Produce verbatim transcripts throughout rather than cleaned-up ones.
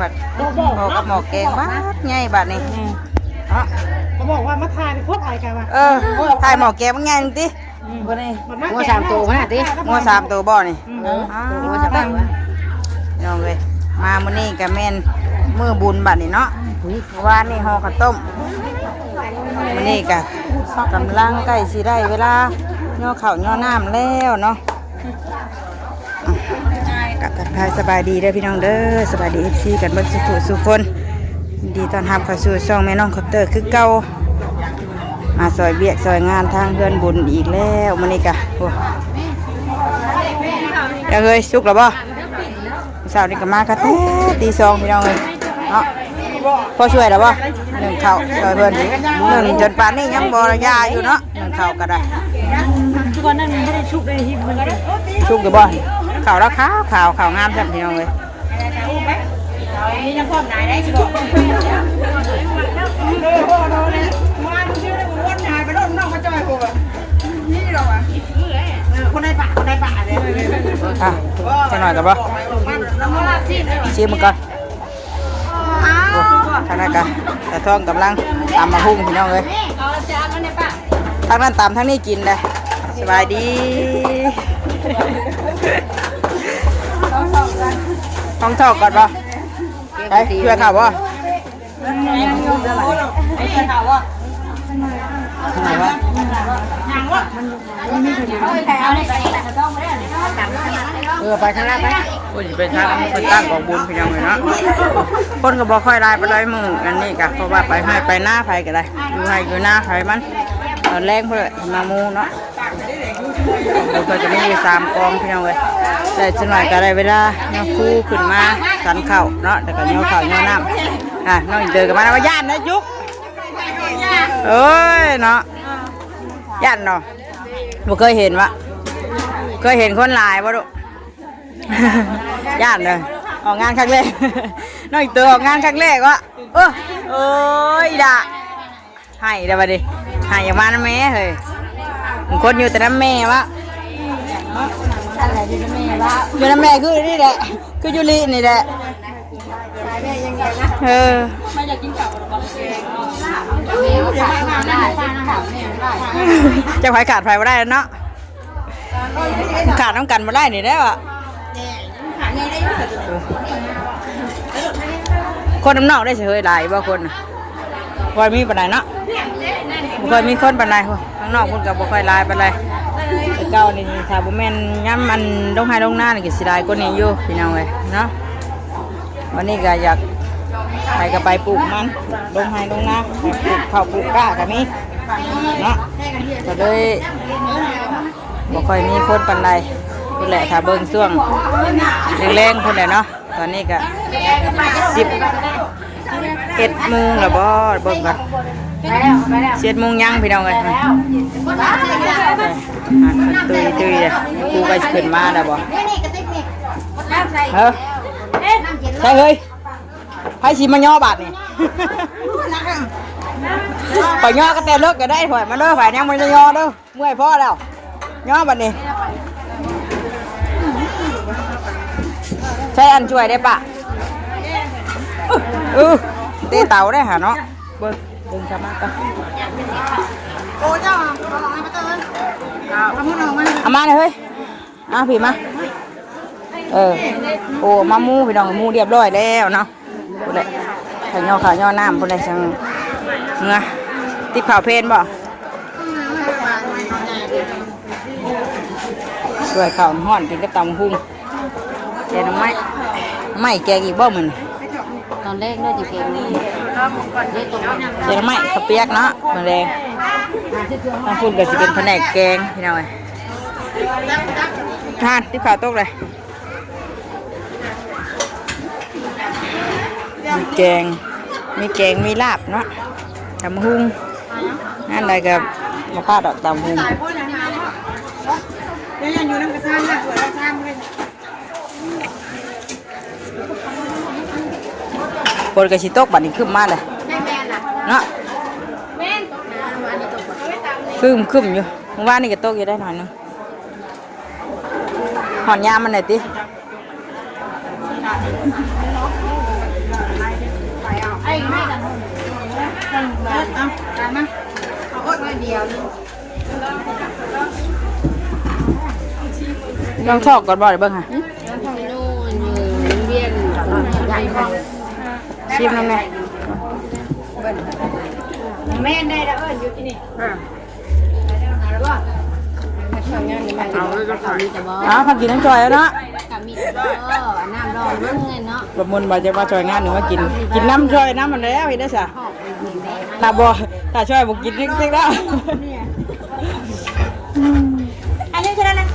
บัด บ่บอก หม้อกับหม้อแกงบัดใหญ่บัดนี้ อืม เนาะ ก็บอกว่ามาถ่ายพวกอะไรกันวะ เออ ถ่ายหม้อแกงบัดใหญ่ติ อืม งัวสามตัวขนาดนี้ งัวสามตัวบ่นี่ อืม อ๋อ งัวสามตัว พี่น้องเอ้ย มามื้อนี้ก็แม่นมื้อบุญบัดนี้เนาะ มื้อวานนี่ห่อข้าวต้ม มื้อนี้ก็กำลังใกล้สิได้เวลาย่อข้าวย่อน้ำแล้วเนาะ อ่ะ ก็ทักทายสบายดีเด้อพี่น้องเด้อ สบายดี เอฟซี กันเบิดสุขสุขคน ยินดีต้อนรับเข้าสู่ช่องแม่น้องคอปเตอร์คือเก่า มาซอยเวียกซอยงานทางเฮือนบุญอีกแล้ว มื้อนี้กะ โอ้ เดี๋ยวเฮ้ย สุกแล้วบ่ เช้านี้ก็มากะแต่ตีสองพี่น้องเอ้ย เนาะ พอช่วยแล้วบ่ นึ่งข้าวซอยเพิ่น นึ่งจนปานนี้ยังบ่ละยาอยู่เนาะ นึ่งข้าวก็ได้ ทุกวันนั้นมันบ่ได้สุกได้หิบมัน สุกอยู่บ่ ข้าวแล้วขาวขาว ข้าวงามซ้ำพี่น้องเอ้ย นี่ยังพร้อมนายได้สิบอก เออ พวกเราเนี่ย มาดูชื่อเลย ผมวนหายไปโดนน้องมาจ่อยผมอะ นี่เราอะ เออ คนในป่า คนในป่าเลย อ่ะ จักหน่อยก่อนบ่ ชิมมันก่อน อ้าว ทางนั้นกะ ตาทองกำลังตำบักหุ่งพี่น้องเอ้ย เอาจานมาเนี่ยป้า ทางนั้นตำ ทางนี้กินเลย สบายดี ท้องทอกก่อนบ่ ไปช่วยข้าวบ่ เออ ไปข้างหน้าไป โอ้ย ไปทาง ไปตั้งกองบุญพี่น้องเลยเนาะ คนก็บ่ค่อยหลายปานใดมื้ออันนี้กะ เพราะว่าไปไฮ่ไปนาไผก็ได้ อยู่ไฮ่อยู่นาไผมัน ตอนแลงเพิ่นมาหมู่เนาะ เพิ่นก็มีอยู่สามกองพี่น้องเอ้ย ได้จักหน่อยก็ได้เวลาเนาะ ครูขึ้นมาฉันข้าวเนาะ แล้วก็ย่อข้าวย่อน้ำ อ่ะ น้องอินเตอร์ก็มาแล้ว ว่าย้านนะจุ๊ก เอ้ยเนาะ ย้านเนาะ บ่เคยเห็นวะ เคยเห็นคนหลายบ่ลูก ย้านเลย ออกงานครั้งแรก น้องอินเตอร์ออกงานครั้งแรกวะ เออ โอ้ยด่า ให้เด้อบัดนี้ ให้อย่ามานำแม่เฮ้ย บางคนอยู่แต่นำแม่วะ อะไรอยู่นำแม่วะ อยู่นำแม่คือนี่แหละ คืออยู่ลีนี่แหละ เออ เจ้าไผขาดไผบ่ได้แล้วเนาะ ขาดนำกันบ่ได้นี่แหล้วอะ คนนำนอกได้เฉยหลายบ่คนน่ะ บ่ค่อยมีปานใดเนาะ บ่ค่อยมีคนปานใด ข้างนอกเพิ่นก็บ่ค่อยหลายปานใด แต่เก่านี่ถ้าบ่แม่นยามอันลงไฮ่ลงนานี่ก็สิหลายกว่านี้อยู่พี่น้องเอ้ยเนาะ วันนี้ก็อยากไปก็ไปปลูกมัน ลงไฮ่ลงนา ปลูกข้าวปลูกกล้าก็มีเนาะ ก็เลย บ่ค่อยมีคนปานใด พุ้นแหละ ถ้าเบิ่งช่วงแลงๆพุ้นแหละเนาะ ตอนนี้ก็สิบเอ็ดโมงแล้วบ่ เบิ่งก่อน สิบเอ็ดโมงยังพี่น้องเอ้ย อ่ะ ตุ้ยๆเลย ครูก็สิขึ้นมาแล้วบ่ เฮ้ย ใช่เฮ้ย ไผสิมาย่อบาดนี่ ไปย่อก็แต่เลิกก็ได้ ข่อยมาเด้อ ข่อยยังบ่ได้ย่อเด้อ เมื่อยพอแล้ว ย่อบัดนี้ ใช้อันช่วยได้ปะ เออ เตะเต๋าได้หาเนาะ เบิ่ง เบิ่งสามารถก่อน โอ้เจ้า เอามาเติม เอามาเลยเฮ้ย อ่ะพี่มา เออ โอ้ มาหมู่พี่น้อง หมู่เรียบร้อยแล้วเนาะ พุ้นแหละ ข้าวเหนียวข้าวเหนียวน้ำพุ้นแหละ จังเมื่อ ติบข้าวเพลนบ่ ช่วยข้าวฮ้อนกินกับตำบักหุ่ง แกงหน่อไม้ หน่อไม้แกงอีกบ่มื้อนี้ ตอนแรกน่าจะแกงนี่ แกงหน่อไม้ข้าวเปียกเนาะ มื้อแลง ทางพุ้นก็สิเป็นแผนกแกงพี่น้องเอ้ย ทานติบข้าวตกเลย มีแกง มีแกง มีลาบเนาะ ตำบักหุ่ง งานใดก็บ่พลาดดอกตำบักหุ่ง ฝนก็สิตกบัดนี้ครึ้มมาเลย เนาะ ครึ้มๆอยู่ เมื่อวานนี้ก็ตกอยู่ได้หน่อยหนึ่ง ฮ้อนยามมันน่ะติ เ ลองทอกก่อนบ่เดี๋ยวเบิ่งค่ะ ชิมน้ำแม่ แม่ได้แล้วเอิ้นอยู่ที่นี่ เอาเลยก็ใส่ อ้าวเขากินน้ำจอยแล้วเนาะ กับมีแต่บ่น้ำดองนั่นไงเนาะ ประมวลมาจะมาช่วยงานหรือว่ากิน กินน้ำช่วยน้ำมันแล้วเห็นได้สะ ถ้าบ่ ถ้าช่วยบ่กินจริงๆแล้ว อันนี้แค่นั้นนะ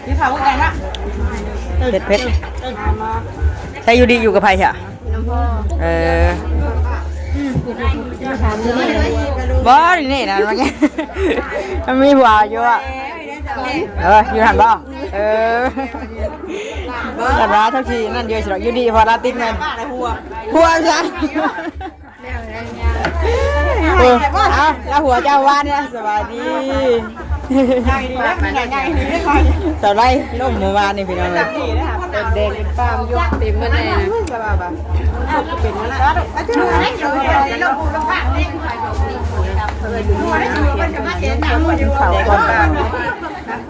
เดี๋ยวเขากันละ เผ็ดเผ็ด แต่อยู่ดีอยู่กับไผจ้ะ เออ บ่ นี่นะ มันมีผัวอยู่อ่ะ เออ อยู่หันบ่ เออ แต่ว่าเท่าที่นั่นเยอะสิดอก อยู่ดีพอลาติดแม่น ผัวซะ เออ เอา แล้วหัวเจ้าว่าเนี่ย สบายดี สบาย ล่มเมื่อวานนี่พี่น้องเลย เป็นแดงเป็นฟ้ามยกเต็มมาเลยนะ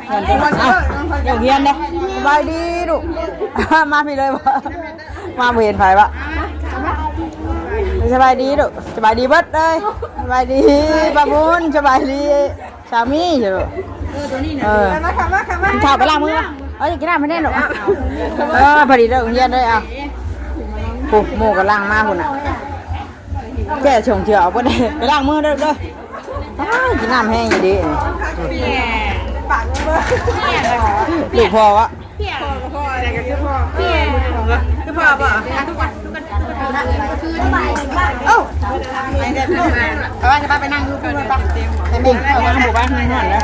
เขาก่อน เอ้า เดี๋ยวเฮียนเนี่ย สบายดีลูก มาพี่เลยบ่ มาบ่เห็นไผวะ สบายดีลูก สบายดีเบิดเลย สบายดีป้าบุญ สบายดี สามีอยู่ เออ ตัวนี้นะ เออ มาค่ะ มาค่ะ มา กินข้าวไปล้างมือวะ เอ้ย กินน้ำไปแน่หรอ เออ พอดีเลิกเรียนเลยอ่ะ ปุ๊บ หมู่กำลังมาพุ่นน่ะ แก้ชงเถื่อเอาไปได้ ไปล้างมือเด้อเด้อ อ้าว กินน้ำแห้งอยู่ดี ปากเบอร์ ลูกพ่อวะ พ่อก็พ่ออะไรก็คือพ่อ คือพ่อป่ะ เอ้า ไปเด้อ เอาว่าจะไปนั่งดูกันเลยป่ะ ไปเบิ่งข้างหลังหมู่บ้านมันฮ้อนแล้ว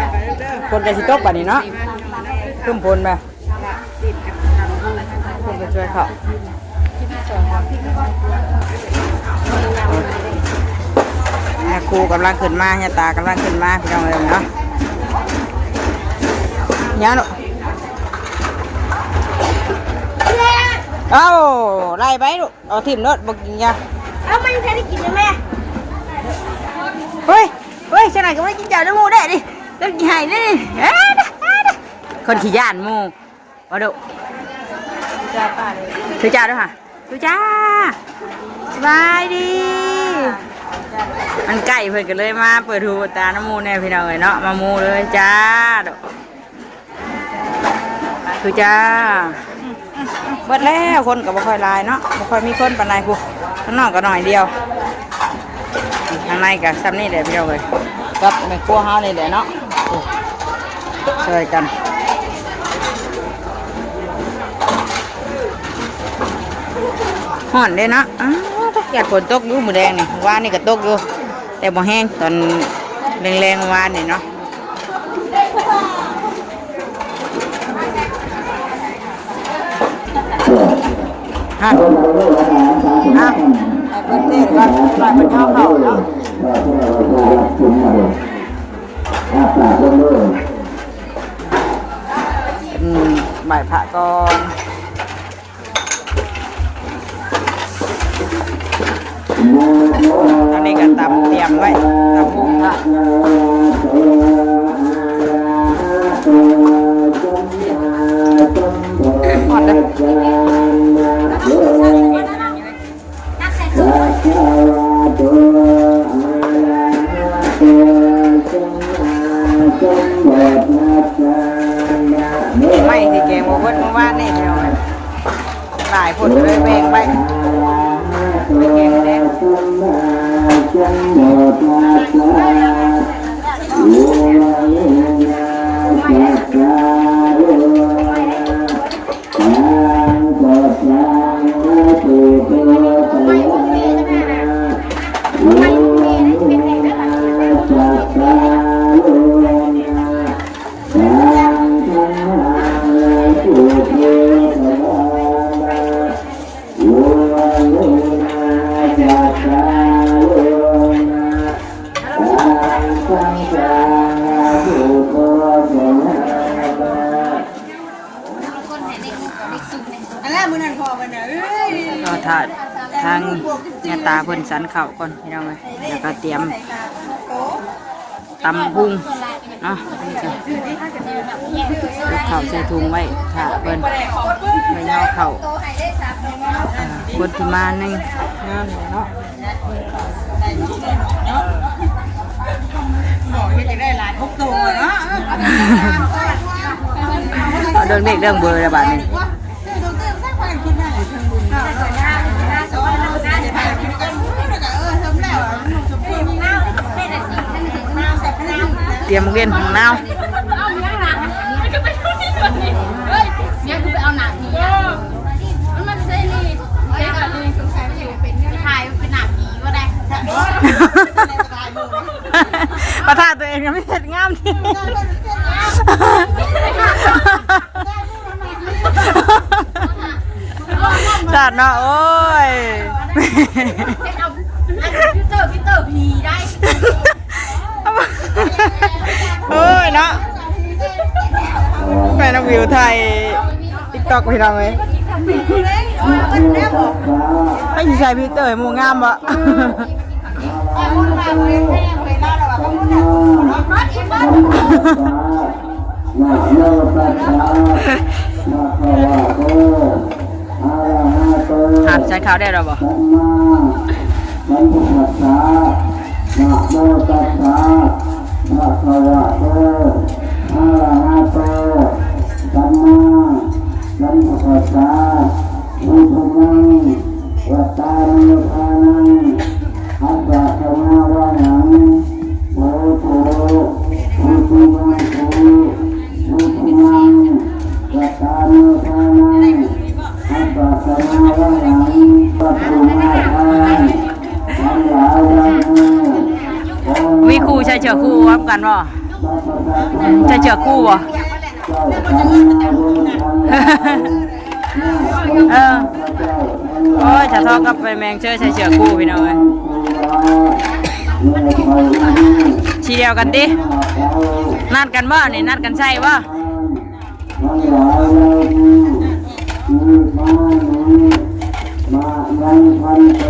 คนก็สิตกบัดนี้เนาะ ครึ้มฝนไป คนก็ช่วยเขา แม่ครูกำลังขึ้นมา เฮียตากำลังขึ้นมา พี่น้องเอ้ยเนาะ ยังลูก เอ้า ไล่ไปลูก เอาถิ่มรถ บ่กินยา เอามันจะได้กินไหม เฮ้ย เฮ้ย ฉันไหนก็ไม่ได้กินยาด้วยหมูได้ดิ ต้องกินไห้ได้ดิ เอ้ย คนขี้ย่านหมู่ มาดู คือจ้าด้วยค่ะ คือจ้า สบายดี มันใกล้เพิ่นก็เลยมาเปิดหูเปิดตาน้ำหมู่แน่พี่น้องเอ้ยเนาะ มาหมู่เลยจ้า คือจ้า เบิดแล้ว คนก็บ่ค่อยหลายเนาะ บ่ค่อยมีคนปานใดพุ้น ข้างนอกก็หน่อยเดียว ข้างในก็ซ้ำนี่แหละพี่น้องเอ้ย กับแม่ครัวเฮานี่แหละเนาะ ช่วยกัน ฮ้อนเด้เนาะ อ้าว ตกแดดฝนตกอยู่มื้อแดงนี่ วานนี่ก็ตกอยู่ แต่บ่แห้ง ตอนแรงๆวานนี่เนาะ ฮะ ฮะ ให้เพิ่นเทศก่อน ให้เพิ่นเอาเข้าเนาะ อืม ไหว้พระก่อน ตอนนี้ก็ตำเตรียมไว้ ตำพุงพระ หอดเลย ไม่สิแกงบ่เบิดเมื่อวานนี่พี่น้อง หลายคนเลยแบ่งไป แกงแดง ทางก็ ก็ถ้าทางแม่ตาเพิ่นสันข้าวก่อนพี่น้องเอ้ย แล้วก็เตรียมตำบักหุ่งเนาะ นี่ก็เอาข้าวใส่ถุงไว้ถ้าเพิ่น ไว้เอาข้าว อ่า คนที่มาในงานเนาะ เอาเรื่องเลขเรื่องเบอร์ละบาดนี้ เตรียมเรียนของเรา เนี่ยคือไปเอาหนังผีอะมันมันเส้นนี่เจ๊กับลุงสงสัยมันอยู่เป็นเนี่ยถ่ายเป็นหนังผีก็ได้ ประทาตัวเองยังไม่เห็นงามที่ ชาติเนาะ โอ้ย เอาอันพิวเตอร์พิวเตอร์ผีได้ โอ้ยเนาะ แม่น้องวิวไทยติ๊กต็อกพี่น้องเอ้ย ให้ใส่พิวเตอร์ให้หมู่งามบ่ นะโมตัสสะภะคะวะโต อะระหะโต ถามใช้ข่าวได้หรอบ่ สัมมาสัมพุทธัสสะ นะโมตัสสะภะคะวะโต อะระหะโต สัมมาสัมพุทธัสสะ พุทธัง วัตตานิพพานัง อัตตะสมาวาหัง โสโถ พุทธัง พุทธัง วัตตานิพพานัง อัตตะสมาวาหัง ปัตถุมาทาน ทั้งหลายทั้งปวง มีครูใช้เชือกครูพร้อมกันบ่ ใช้เชือกครูบ่ เออ โอ้ย จะทอกกับไปแมงเชื่อใช้เชือกครูพี่น้องเอ้ย ทีเดียวกันติ นัดกันบ่นี่ นัดกันใช่บ่ ทั้งหลายเหล่านี้ อิมานิ มะยัง ภันเต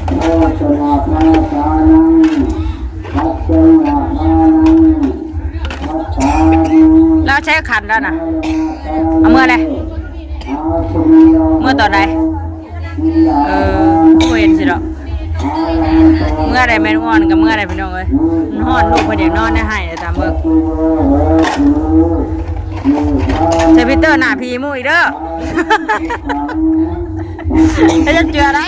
โภชนะปาทานัง ภัจจนะปานัง ภัตตานิ แล้วใช้ขันแล้วนะ เอาเมื่อใด อาสุริย เมื่อตอนใด เออ บ่เห็นสิดอก เมื่อใดแม่นอ่อนกับเมื่อใดพี่น้องเอ้ย มันฮ้อน ลูกเพิ่นอยากนอนได้ให้ตามเบิ่ง ใส่พีเตอร์หน้าผีหมู่อีกเด้อ จะเจือได้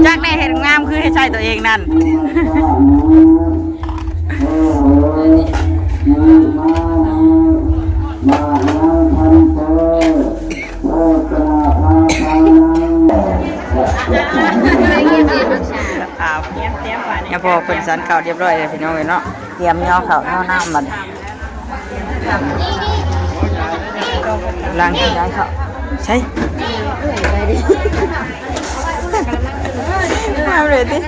จากแน่เห็นงามคือให้ใช้ตัวเองนั่น มายัง พันเต โภชนะปาทานัง อ่า เนี่ยพอเพิ่นสันข้าวเรียบร้อยแล้วพี่น้องเอ้ยเนาะ เตรียมย่อข้าวย่อน้ำบัดนี้ ล้างที่ได้ข้าว ใช่ เอาเลยติ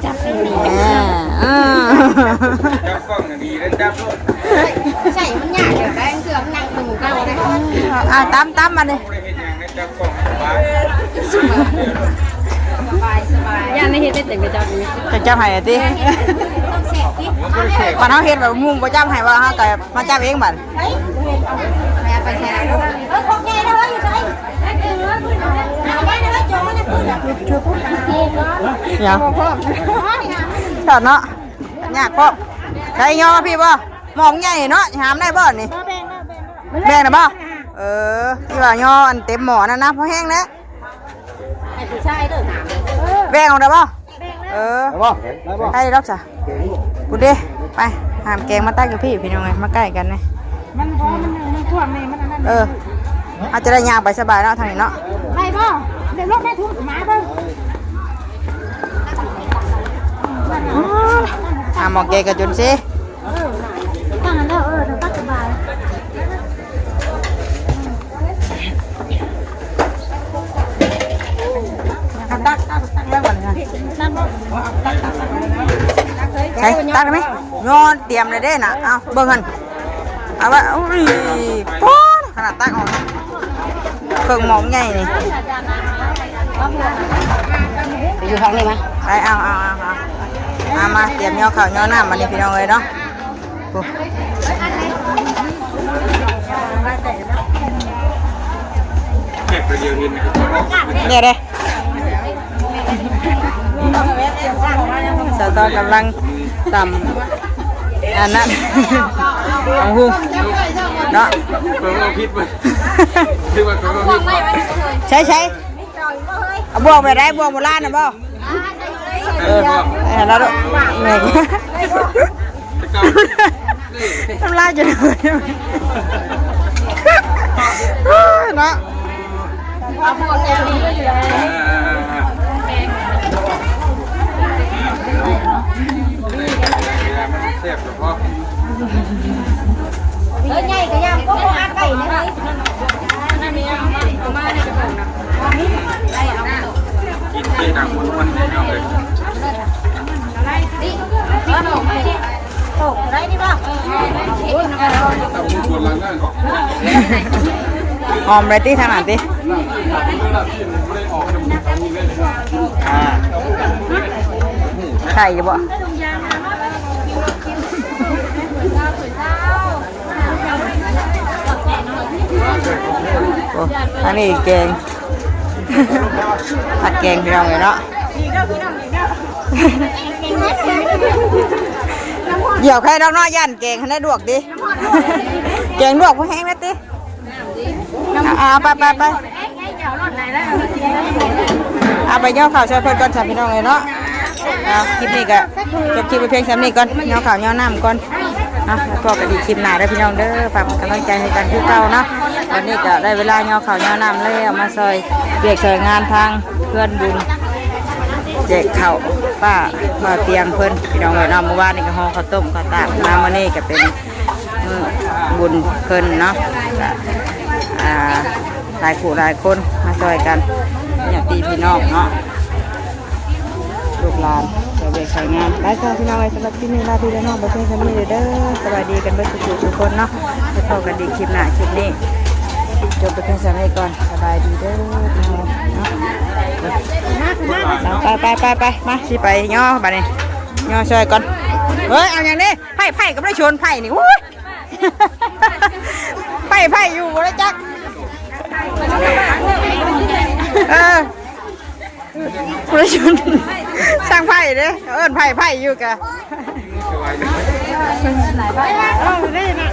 จับไปนี่ อ่า อ่า จับกล้องดีแล้วจับโลด ใช่ มันยากเดี๋ยวได้เกือบนั่งตรงเก่าได้ อ่า ตำ ตำมาเลย สบาย สบาย ย่านได้เฮ็ดได้เต็มไปจับอยู่ จะจับให้ติ ปานเฮาเฮ็ดแบบมุงบ่จับให้ว่าเฮาก็มาจับเองบัด ไปใส่ เออ ของใหญ่นะเว้ย อยู่ไส อย่า ชอบเนาะ ยากพร้อม ใช้ย่อพี่บ่ หม้อใหญ่เนาะ หามได้บ่นี่ บ่แบ่ง บ่แบ่ง แบ่งนะบ่ เออ ที่ว่าย่ออันเต็มหม้อนั่นนะ พอแห้งแล้ว ให้ผู้ชายเด้อหาม แบ่งออกได้บ่ แบ่งแล้ว เออ ได้บ่ ได้บ่ ได้ดอกจ้ะ พุ้นเด้ ไป หามแกงมาตักอยู่พี่ พี่น้องเอ้ย มาใกล้กันนี่ มันพอ มัน มันท่วมนี่ มันอันนั้น เออ อาจจะได้ย่างไปสบายเนาะ ทางนี้เนาะ ไปบ่ เดี๋ยวลงแม่ทุ่งหมาเบิ่ง อ่า หม้อแกงกันจนสิ ตั้งอันเดียว เออ เดี๋ยวตักสบาย ตัก ตัก ตักแล้วก่อนค่ะ ตัก ตัก ตัก ตัก ใส่ ตักได้ไหม ย้อนเตรียมเลยเด้น่ะ เอา เบิ่งหั่น เอาไว้ อุ้ย ป๊าด ขนาดตักออก เครื่องหมองใหญ่นี่ อยู่ทางนี้ไหม ไป เอา เอา เอา เอา เอามา เตรียมย่อข้าวย่อน้ำมานี่พี่น้องเอ้ยเนาะ โอ้ เก็บไปเดียวนิดนึง เนี่ยเด้ สาวตองกำลังตำอันนั้น ของฮูเนาะ เปิดเอาพิษไป คือว่าเปิดเอาพิษไป ใช่ใช่ เอาบวกไปได้ บวกโบราณนะบ่ เออ เออ แล้วลูก แม่ น้ำลายจะเดือด เนาะ แซ่บเฉพาะ เออ ใหญ่ก็ยามก็บ่อัดไว้นะเฮ้ย กินไปดังม้วนๆ เลยเนาะ ตกได้นี่บ่ หอมเลยติ ทางนั้นติ อ่า ใช่อยู่บ่ โอ้ อันนี้แกง ผัดแกงพี่น้องเลยเนาะ เดี๋ยวใครดอกเนาะ ย่านแกงให้ได้ดวกดิ แกงดวกพอแห้งแล้วติ เอา เอา ไป ไป ไป เอาไปย่อข่าวช่วยเพื่อนก่อนจ้ะพี่น้องเลยเนาะ เอา คลิปนี้ก็จบคลิปไปเพียงส่ำนี้ก่อน ย่อข่าวย่อน้ำก่อน เอา แล้วพบกันอีกคลิปหน้าเด้อพี่น้องเด้อ ฝากเป็นกำลังใจให้กันคือเก่าเนาะ วันนี้ก็ได้เวลาย่อข่าวย่อน้ำแล้ว มาซอยเวียกซอยงานทางเพื่อนบุญ แจกข้าวป้า ป้าเตียงเพิ่นพี่น้องเอ้ยเนาะ เมื่อวานนี้ก็ห่อข้าวต้มข้าวตากมา มื้อนี้ก็เป็น มื้อบุญเพิ่นเนาะ ก็ อ่า หลายผู้หลายคนมาซอยกัน ญาติพี่น้องเนาะ ลูกหลาน ซอยเวียกซอยงาน ไปจ้าพี่น้องเอ้ย สำหรับคลิปนี้ลาพี่และน้องไปเพียงเท่านี้เด้อ สบายดีกันเบิดทุกผู้ทุกคนเนาะ ไปพบกันอีกคลิปหน้า คลิปนี้จบไปเพียงเท่านี้ก่อน สบายดีเด้อพี่น้องเนาะ ไปไปไปไป มา สิไปย่อบัดนี้ ย่อซอยก่อน เฮ้ย เอาอย่างนี้ ไผ่ ไผ่ก็ไม่ได้ชวนไผ่นี่ อุ้ย ไผ่ ไผ่อยู่บ่ได้จัก เออ บ่ได้ชวน สร้างไผ่เด้อ เอิ้นไผ่ ไผ่อยู่กะ เอานี่นะ